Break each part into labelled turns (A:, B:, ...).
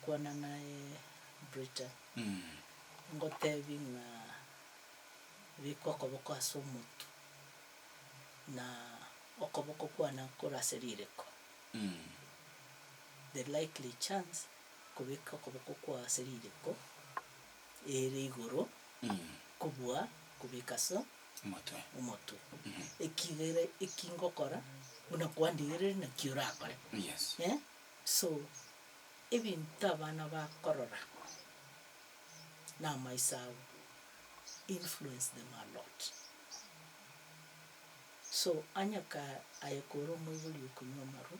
A: Ngokwana naye Britain, ngotebi ng'a beka okoboko ase omotwe, na okoboko kwane kore ase rireko. The likely chance kobeka okoboko kwao ase rireko ere igoro kobua kobeka ase
B: Omotwe.
A: omotwe. Ekigera eki ngokora buna kwandigereria naki orakore.
B: Yes.
A: Eh, so ebinto abana bakorora na amaiso abo influence them a lot. So onye ka aye kore omoibori okonywa amarwa,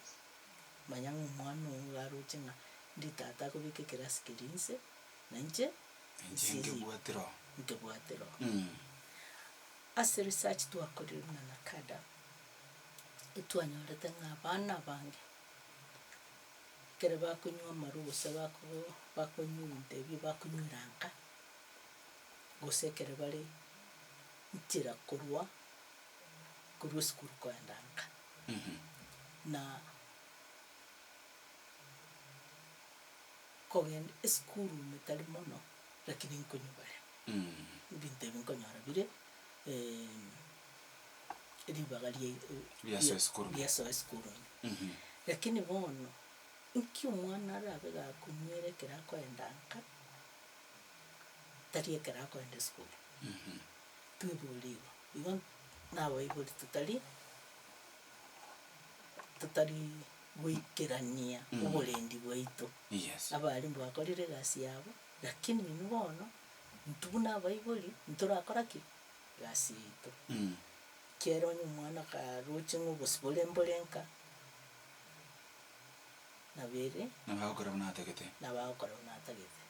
A: manya ng'a omwana oo iga aroche ng'a ndi tata akobeka ekerasi keria inse, na inche
B: Inche nkebwatire oo.
A: nkebwatire oo. Ase research twakorire buna NACADA, etwanyorete ng'a abana abange, ekero bakonywa amarwa gose bakoo bakonywa ebinto ebio bakonywera nka, gose ekero bare nchera korwa korwa esukuru kogenda nka. Na kogenda esukuru ime tari mono, lakini nkonywa bare, ebinto ebi nkonyora bire ribaga ria
B: Riasoa esukuru ime.
A: riasoa esukuru ime. Lakini bono, nki omwana arabe gakonywera ekero akoenda nka, tari ekero akoenda esukuru. Twebori igo, igo nabaibori totari totari goikerania oborendi bwaito.
B: Yes.
A: Abalimu bakorire egasi yabo, lakini inwe bono, intwe buna abaibori, ntorakora ki? Egasi yaito. Ekiagera onye omwana karoche ng'a obosibore mbore nka, nabo ere.
B: Nabo agokora buna atagete.
A: Nabo agokora buna atagete.